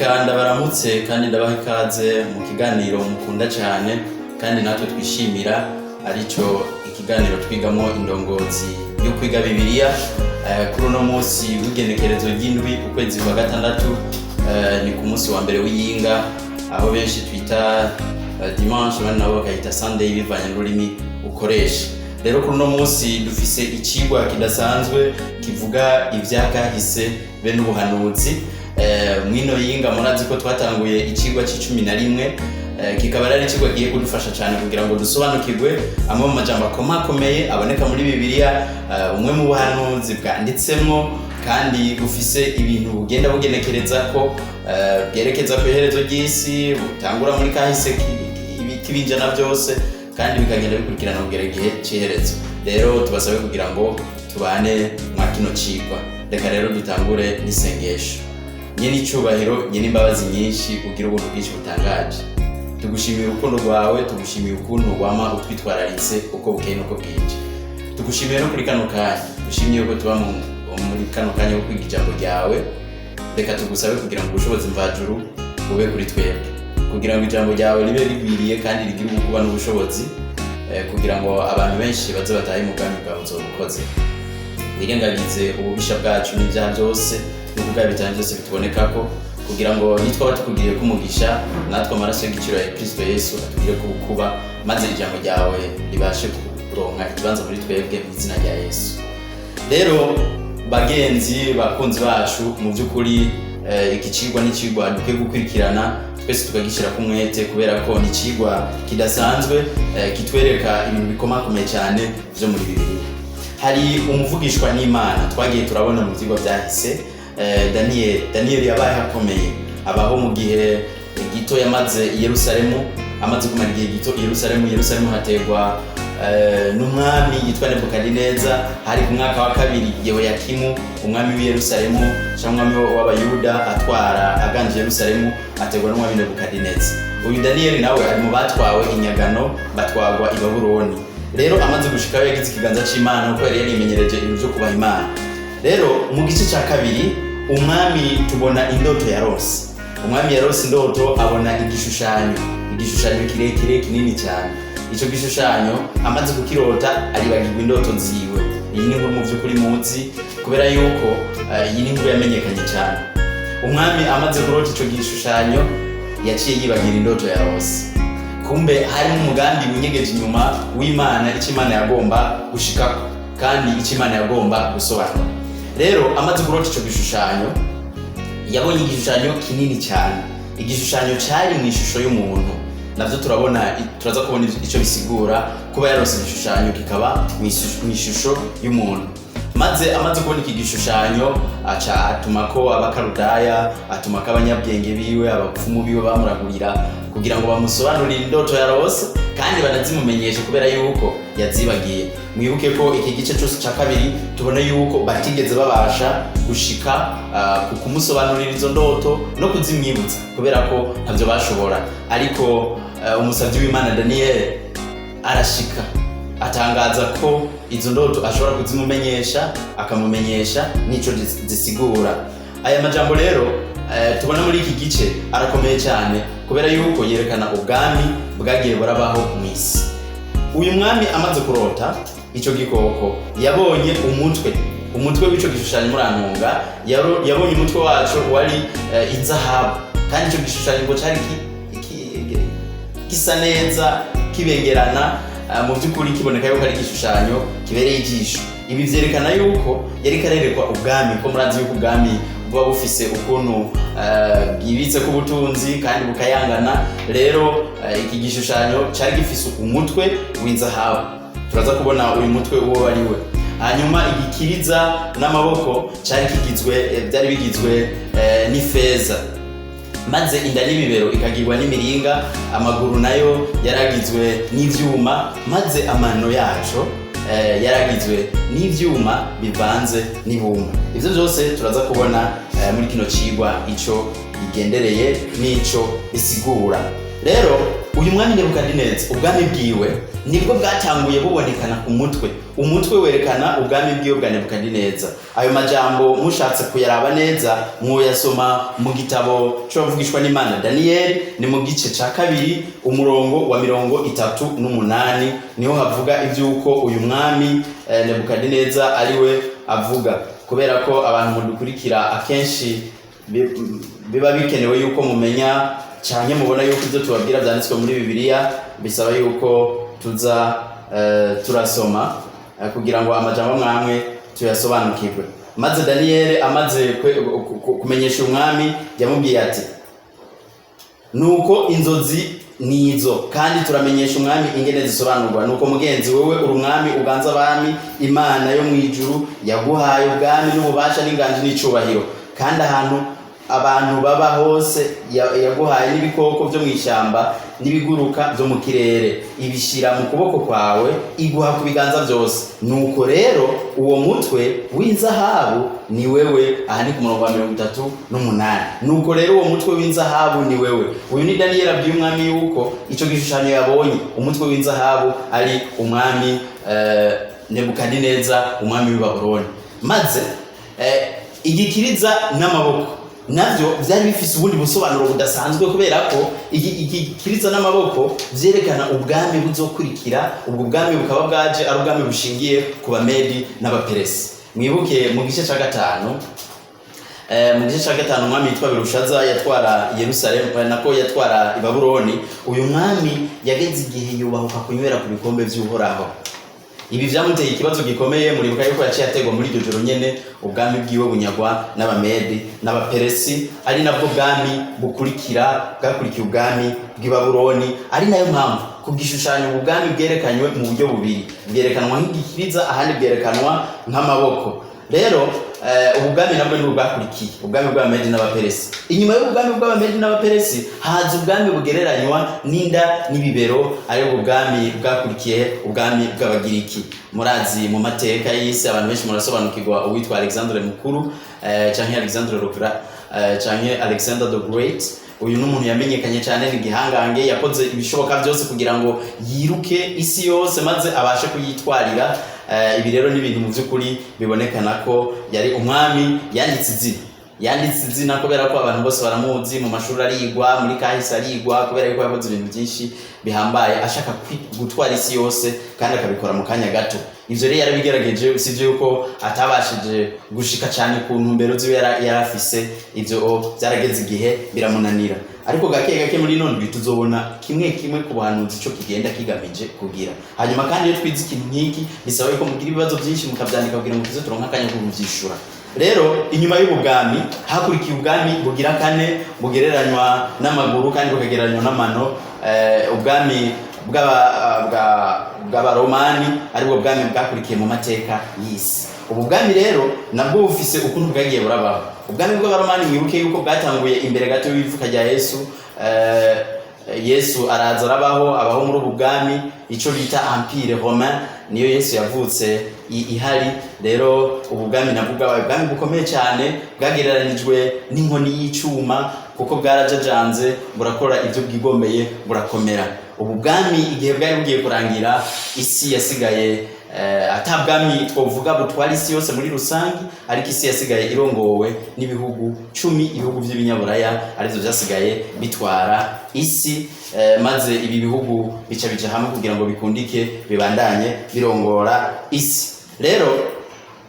Reka ndabaramutse kandi ndabaha ikaze mu kiganiro mukunda cyane kandi natwe twishimira, aricyo ikiganiro twigamo indongozi yo kwiga Bibiliya. Kuri uno munsi w'igenekerezo ry'indwi, ukwezi kwa gatandatu, ni ku munsi wa mbere w'iyinga, aho benshi twita dimanche, abandi nabo bakayita Sunday, bivanye n'ururimi ukoresha. Rero kuri uno munsi dufise icigwa kidasanzwe kivuga ivyakahise be n'ubuhanuzi. Mwino yinga murazi ko twatanguye icigwa c'icumi na rimwe, kikaba ari icigwa giye kudufasha cyane kugira ngo dusobanukirwe amwe mu majambo akomakomeye aboneka muri Bibiliya, umwe mu buhanuzi bwanditsemwo kandi bufise ibintu bugenda bugenekereza ko bwerekeza ku iherezo ry'isi, butangura muri kahise k'ibinjana byose kandi bikagenda bikurikirana kugera igihe cy'iherezo. Rero tubasabe kugira ngo tubane mwa kino cigwa. Reka rero dutangure n'isengesho. Nyene icubahiro, nyene imbabazi nyinshi, ugira ubuntu bwinshi butangaje, tugushimiye urukundo rwawe, tugushimiye ukuntu wama utwitwararitse uko bukeye n'uko bwije. Tugushimiye no kuri kano kanya, dushimiye ko tuba muri kano kanya ko kwiga ijambo ryawe. Reka tugusabe kugira ngo ubushobozi mvajuru bube kuri twebwe, kugira ngo ijambo ryawe ribe rigwiriye kandi rigire ubukuba n'ubushobozi, kugira ngo abantu benshi baze batahe mu bwami bwawe uzobukoze. Wirengagize ububisha bwacu n'ibyaha byose n'ubugabo bitanu byose bitubonekako, kugira ngo nitwaba tukugiriye kumugisha, natwe amaraso y'igiciro ya Kristo Yesu atugire kubukuba, maze ijambo ryawe ribashe kuronka ikibanza muri twebwe, mu izina rya Yesu. Rero bagenzi bakunzi bacu, mu by'ukuri iki cigwa ni icigwa dukwiye gukurikirana twese tukagishyira ku mwete, kubera ko ni icigwa kidasanzwe, kitwereka ibintu bikomakomeye cyane byo muri Bibiliya. Hari umuvugishwa n'Imana twagiye turabona mu byigwa byahise, Daniyeli. Daniyeli yabaye akomeye, abaho mu gihe gito yamaze i Yerusalemu. Amaze kumara igihe gito i Yerusalemu, Yerusalemu hategwa n'umwami yitwa Nebukadineza. Hari ku mwaka wa kabiri Yehoyakimu, umwami w'i Yerusalemu cyangwa umwami w'Abayuda, atwara aganje Yerusalemu, ategwa n'umwami Nebukadineza. Uyu Daniyeli nawe ari mu batwawe inyagano, batwagwa i Babuloni. Rero amaze gushikayo yagize ikiganza c'Imana, kuko yari yarimenyereje ibintu vyo kubaha Imana. Rero mu gice cya kabiri, umwami tubona indoto yarose. Umwami yarose indoto, abona igishushanyo, igishushanyo kirekire kinini cyane. Icyo gishushanyo amaze kukirota aribagirwa indoto ziwe. Iyi ni inkuru mu by'ukuri muzi, kubera yuko iyi ni inkuru yamenyekanye cyane. Umwami amaze kurota icyo gishushanyo yaciye yibagira indoto yarose. Kumbe harimo umugambi winyegeje inyuma w'Imana, icyo Imana yagomba gushikako kandi icyo Imana yagomba gusobanura. Rero amaze kurota icyo gishushanyo, yabonye igishushanyo kinini cyane, igishushanyo cyari mu ishusho y'umuntu. Navyo turabona, turaza kubona icyo bisigura kuba yarose igishushanyo kikaba mu ishusho y'umuntu. Maze amaze kubona iki gishushanyo, aca atuma ko Abakarudaya, atuma ko abanyabwenge biwe, abapfumu biwe bamuragurira, kugira ngo bamusobanurire indoto yarose kandi banazimumenyeshe, kubera yuko yazibagiye. Mwibuke ko iki gice cyose cya kabiri tubona yuko batigeze babasha gushika ku kumusobanurira izo ndoto no kuzimwibutsa, kubera ko ntabyo bashobora. Ariko umusabyi w'Imana Daniel arashika atangaza ko izo ndoto ashobora kuzimumenyesha, akamumenyesha n'ico zisigura. Aya majambo rero tubona muri iki gice arakomeye cyane, kubera yuko yerekana ubwami bwagiye burabaho mu isi. Uyu mwami amaze kurota icyo gikoko, yabonye umutwe, umutwe w'ico gishushanyo, murantunga, yabonye umutwe waco wari inzahabu, kandi ico gishushanyo ngo cari gisa neza, kibengerana, mu by'ukuri kiboneka yuko ari igishushanyo kibereye ijisho. Ibi vyerekana yuko yari karerekwa ubwami, ko murazi yuko ubwami buba bufise ukuntu bwibitse ku butunzi kandi bukayangana. Rero iki gishushanyo cari gifise umutwe w'inzahabu, turaza kubona uyu mutwe uwo ari we. Hanyuma igikiriza n'amaboko cari kigizwe, byari bigizwe n'ifeza, maze inda n'ibibero ikagirwa n'imiringa, amaguru nayo yaragizwe n'ivyuma, maze amano yaco yaragizwe n'ivyuma bivanze n'ibumba. Ivyo vyose turaza kubona muri kino cigwa ico bigendereye n'ico bisigura. Rero uyu mwami Nebukadineza, ubwami bwiwe Nibwo bwatanguye bubonekana ku mutwe. Umutwe werekana ubwami bwiwe bwa Nebukadineza. Ayo majambo mushatse kuyaraba neza, mwoyasoma mu gitabo c'abavugishwa n'Imana Daniyeli, ni mu gice ca 2 umurongo wa 38, niho havuga ivy'uko uyu mwami Nebukadineza ariwe avuga. Kubera ko abantu mudukurikira akenshi biba bikenewe yuko mumenya canke mubona yuko ivyo tubabwira vyanditswe muri Bibiliya, bisaba yuko tuza turasoma kugira ngo amajambo mwamwe tuyasobanukirwe. Maze Daniyeli amaze kumenyesha umwami, yamubwiye ati: "Nuko inzozi nizo, kandi turamenyesha umwami ingene zisobanurwa. Nuko mugenzi, wewe uri umwami uganza abami, Imana yo mu ijuru yaguhaye ubwami n'ububasha n'inganji n'icubahiro, kandi ahantu abantu baba hose yaguhaye n'ibikoko byo mu ishyamba n'ibiguruka byo mu kirere, ibishyira mu kuboko kwawe, iguha ku biganza byose. Nuko rero uwo mutwe w'inzahabu ni wewe." Aha ni ku murongo wa 38. "Nuko rero uwo mutwe w'inzahabu ni wewe." Uyu ni Daniyeli abwiye umwami yuko ico gishushanyo yabonye, umutwe w'inzahabu, ari umwami Nebukadineza, umwami w'i Babuloni. Maze igikiriza n'amaboko navyo vyari bifise ubundi busobanuro budasanzwe, kubera ko igikiriza n'amaboko vyerekana ubwami buzokurikira. Ubwo bwami bukaba bwaje ari ubwami bushingiye ku Bamedi n'Abaperesi. Mwibuke mu gice ca 5, mu gice ca 5, umwami yitwa Berushaza yatwara Yerusalemu, nako yatwara i Babuloni. Uyu mwami yageze igihe yubahuka kunywera ku bikombe vy'Uhoraho. Ibi vyamuteye ikibazo gikomeye. Muribuka yuko yaciye ategwa muri iryo joro nyene, ubwami bwiwe bunyagwa n'Abamedi n'Abaperesi, ari nabwo bwami bukurikira bwakurikiye ubwami bw'i Babuloni. Ari nayo mpamvu ku gishushanyo ubu bwami bwerekanywe mu buryo bubiri: bwerekanwa nk'igikiriza, ahandi bwerekanwa nk'amaboko. Rero ubu bwami nabwo nibwo bwakurikiye ubwami bw'Abamedi n'Abaperesi. Inyuma y'ubwami bw'Abamedi n'Abaperesi haza ubwami bugereranywa n'inda n'ibibero, ari bwo bwami bwakurikiye ubwami bw'Abagiriki. Murazi mu mateka y'isi, abantu benshi murasobanukirwa uwitwa Alexandre Mukuru, canke Alexandre le Grand, canke Alexander the Great. Uyu ni umuntu yamenyekanye cyane, ni igihangange, yakoze ibishoboka byose kugira ngo yiruke isi yose maze abashe kuyitwarira. Ibi rero ni ibintu mu by'ukuri bibonekana ko yari umwami yanditse izina, yanditse izina, kubera ko abantu bose baramuzi, mu mashuri arigwa, muri kahise arigwa, kubera yuko yakoze ibintu byinshi bihambaye, ashaka gutwara isi yose kandi akabikora mu kanya gato. Ivyo rero yarabigerageje, usibye yuko atabashije gushika cyane ku ntumbero ziwe yari afise. Ivyo byarageze igihe biramunanira. Ariko gake gake muri ino ndwi tuzobona kimwe kimwe ku buhanuzi ico kigenda kigamije kugira. Hanyuma kandi iyo twize ikintu nk'iki, bisaba yuko mugira ibibazo byinshi mukavyandika kugira ngo tuze turonke akanya ko kuvyishura. Rero inyuma y'ubu bwami hakurikiye ubwami bugira kane, bugereranywa n'amaguru kandi bukagereranywa n'amano, ubwami bw'Abaromani, aribwo bwami bwakurikiye mu mateka y'isi. Ubu bwami rero nabwo bufise ukuntu bwagiye burabaho. Ubwami bw'Abaromani, mwibuke yuko bwatanguye imbere gato y'ivuka rya Yesu. Yesu araza arabaho, abaho muri ubu bwami, ico bita Empire romain, niyo Yesu yavutse ihari. Rero ubu bwami nabwo bwabaye ubwami bukomeye cyane, bwagereranijwe n'inkoni y'icuma, kuko bwarajajanze, burakora ibyo bwigomeye, burakomera. Ubu bwami igihe bwari bugiye kurangira, isi yasigaye ata bwami twovuga butwara isi yose muri rusange, ariko isi yasigaye irongowe n'ibihugu 10, ibihugu by'ibinyaburaya, arivyo vyasigaye bitwara isi. Maze ibi bihugu bica bija hamwe kugira ngo bikundike bibandanye birongora isi. Rero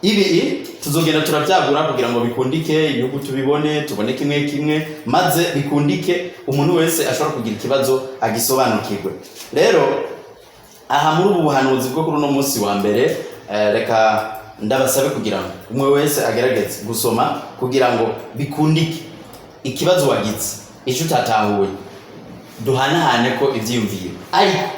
ibi tuzogenda turabyagura kugira ngo bikundike, ibihugu tubibone, tubone kimwe kimwe, maze bikundike, umuntu wese ashobora kugira ikibazo agisobanukirwe. Rero aha muri ubu buhanuzi bwo kuri uno munsi wa mbere, reka ndabasabe kugira ngo umwe wese agerageze gusoma kugira ngo bikundike, ikibazo wagize, icyo utatahuye, duhanahane ko ivyiyumviro. Ariko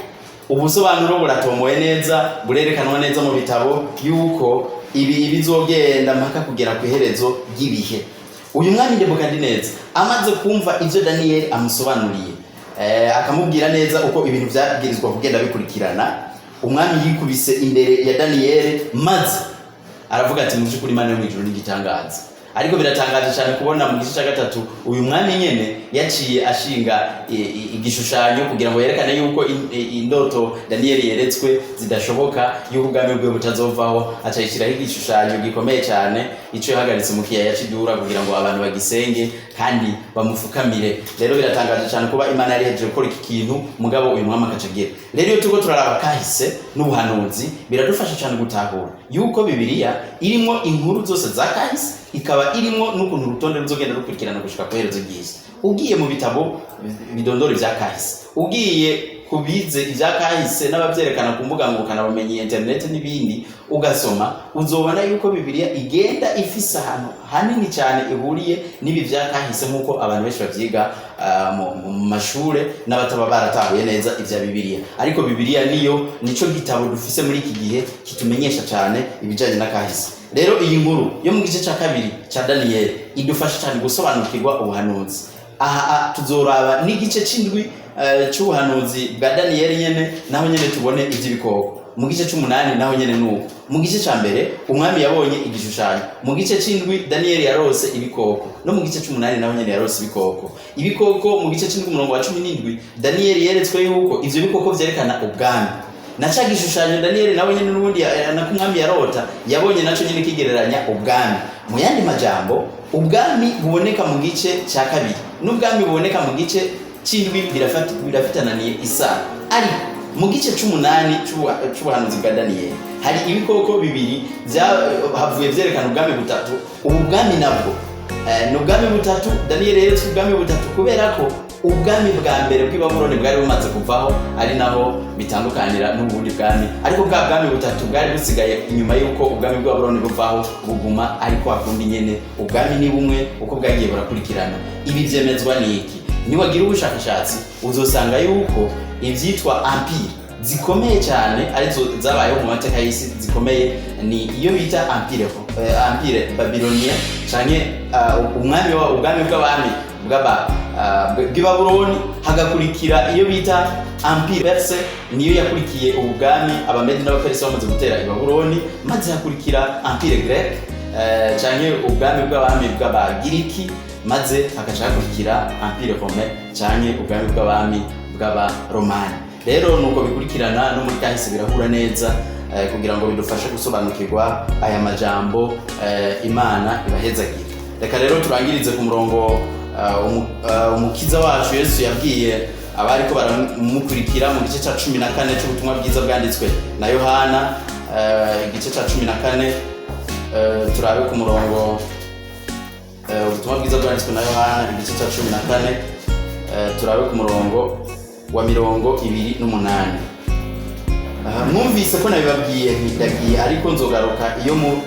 ubusobanuro buratomoye neza, burerekanwa neza mu bitabo yuko ibi bizogenda mpaka kugera ku iherezo ry'ibihe. Uyu mwami Nebukadineza amaze kumva ivyo Daniyeli amusobanuriye, akamubwira neza uko ibintu vyabwirizwa kugenda bikurikirana, umwami yikubise imbere ya Daniyeli maze aravuga ati: "Mu by'ukuri Imana yo mu ijuru ni igitangaza." Ariko biratangaje cyane kubona mu gice cya gatatu uyu mwami nyene yaciye ashinga igishushanyo kugira ngo yerekane yuko indoto Daniyeli yeretswe zidashoboka, yuko ubwami bwe butazovaho. Aca yishyiraho igishushanyo gikomeye cyane, ico yahagaritse mu kiyaya c'Idura kugira ngo abantu bagisenge kandi bamufukamire. Rero biratangaje cyane kuba Imana yari ihejeje gukora iki kintu, mugabo uyu mwami akaca agira. Rero iyo turiko turaraba kahise n'ubuhanuzi, biradufasha cyane gutahura yuko Bibiliya irimo inkuru zose za kahise, ikaba irimo n'ukuntu urutonde ruzogenda rukurikirana gushika ku iherezo ry'isi. Ugiye mu bitabo bidondora ibya kahise, ugiye kubize ibya kahise n'abavyerekana ku mbuga ngurukanabumenyi, internet n'ibindi, ugasoma, uzobona yuko Bibiliya igenda ifise ahantu hanini cyane ihuriye n'ibi vya kahise, nk'uko abantu benshi bavyiga mu mashure n'abataba baratahuye neza ivya Bibiliya. Ariko Bibiliya niyo nico gitabo dufise muri iki gihe kitumenyesha cyane ibijanye na kahise. Rero iyi nkuru yo mu gice ca kabiri ca Daniyeli idufasha cyane gusobanukirwa ubuhanuzi. Aha tuzoraba n'igice c'indwi c'ubuhanuzi bwa Daniyeli nyene, naho nyene tubone ivy'ibikoko. Mu gice c'umunani naho nyene nuko. Mu gice ca mbere umwami yabonye igishushanyo, mu gice c'indwi Daniyeli yarose ibikoko, no mu gice c'umunani naho nyene yarose ibikoko. Ibikoko mu gice c'indwi umurongo wa 17, Daniyeli yeretswe yuko ivyo bikoko vyerekana ubwami, na ca gishushanyo Daniyeli nawe nyene n'ubundi nako umwami yarota yabonye, naco nyene kigereranya ubwami. Mu yandi majambo, ubwami buboneka mu gice cya kabiri n'ubwami buboneka mu gice c'indwi birafitananiye isano. Ariko mu gice c'umunani c'ubuhanuzi bwa Daniyeli hari ibikoko bibiri vyahavuye vyerekana ubwami butatu. Ubu bwami nabwo ni ubwami butatu. Daniyeli yeretswe ubwami butatu kubera ko ubwami bwa mbere bw'i Babuloni bwari bumaze kuvaho, ari naho bitandukanira n'ubundi bwami. Ariko bwa bwami butatu bwari busigaye inyuma y'uko ubwami bw'i Babuloni buvaho buguma ariko hakundi nyene ubwami ni bumwe uko bwagiye burakurikirana. Ibi vyemezwa n'iki? Niwagira ubushakashatsi uzosanga yuko ivyitwa empire zikomeye cyane arizo zabayeho mu mateka y'isi zikomeye ni iyo bita empire babylonien canke umwami wa ubwami bw'abami bw'i Babuloni, hagakurikira iyo bita empire perse, niyo yakurikiye ubwami Abamedi n'Abaperesi bamaze gutera i Babuloni, maze hakurikira empire grec canke ubwami bw'abami bw'Abagiriki, maze hagaca hakurikira empire romain canke ubwami bw'abami bw'Abaromani. Rero nuko bikurikirana, no muri kahise birahura neza, kugira ngo bidufashe gusobanukirwa aya majambo. Imana ibahezagire. Reka rero turangirize ku murongo Umukiza wacu Yesu yabwiye abariko baramukurikira mu gice ca 14 c'ubutumwa bwiza bwanditswe na Yohana, igice ca 14, turabe ku murongo, ubutumwa bwiza bwanditswe na Yohana igice ca 14, turabe ku murongo wa 28. Aha, mwumvise ko nabibabwiye nti ndagiye ariko nzogaruka iyo mu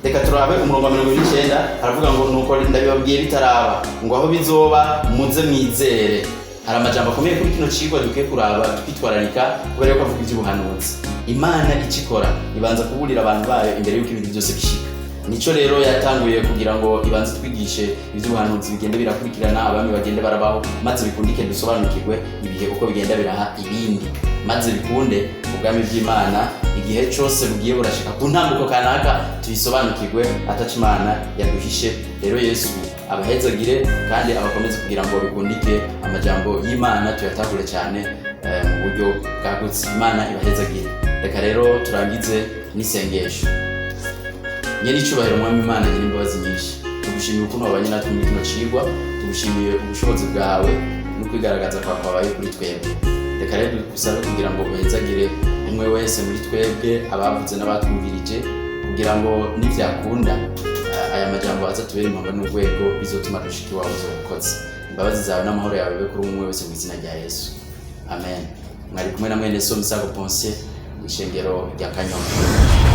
reka turabe umurongo wa 29. Haravuga ngo: "Nuko ndabibabwiye bitaraba, ngo aho bizoba muze mwizere." Hari amajambo akomeye kuri kino cigwa dukwiye kuraba tukitwararika, kubera yuko avuga ivy'ubuhanuzi. Imana icikora ibanza kuburira abantu bayo imbere y'uko ibintu byose bishika. Nico rero yatanguye kugira ngo ibanze twigishe ivy'ubuhanuzi, bigende birakurikirana, abami bagende barabaho, maze bikundike dusobanukirwe ibihe uko bigenda biraha ibindi, maze bikunde ubwami bw'Imana igihe cose bugiye burashika ku ntambuko kanaka tuyisobanukirwe ataco Imana yaduhishe. Rero Yesu abahezagire kandi abakomeze kugira ngo bikundike amajambo y'Imana tuyatahure cyane mu buryo bwagutse. Imana ibahezagire. Reka rero turangize n'isengesho. Nyene icubahiro, Mwami Imana nyene imbabazi nyinshi, tugushimiye ukuntu wabanye natwe muri kino cigwa, tugushimiye ubushobozi bwawe no kwigaragaza kwawe kwabaye kuri twebwe. Reka rero dusabe kugira ngo uhezagire umwe wese muri twebwe, abavuze n'abatwumvirije, kugira ngo nivyakunda aya majambo aza tubere impamba n'urwego bizotuma dushika iwawe uzobukoze. Imbabazi zawe n'amahoro yawe bibe kuri umwe wese mu izina rya Yesu, amen. Mwari kumwe na mwene so Misago Ponsier mw'ishengero rya Kanyosha.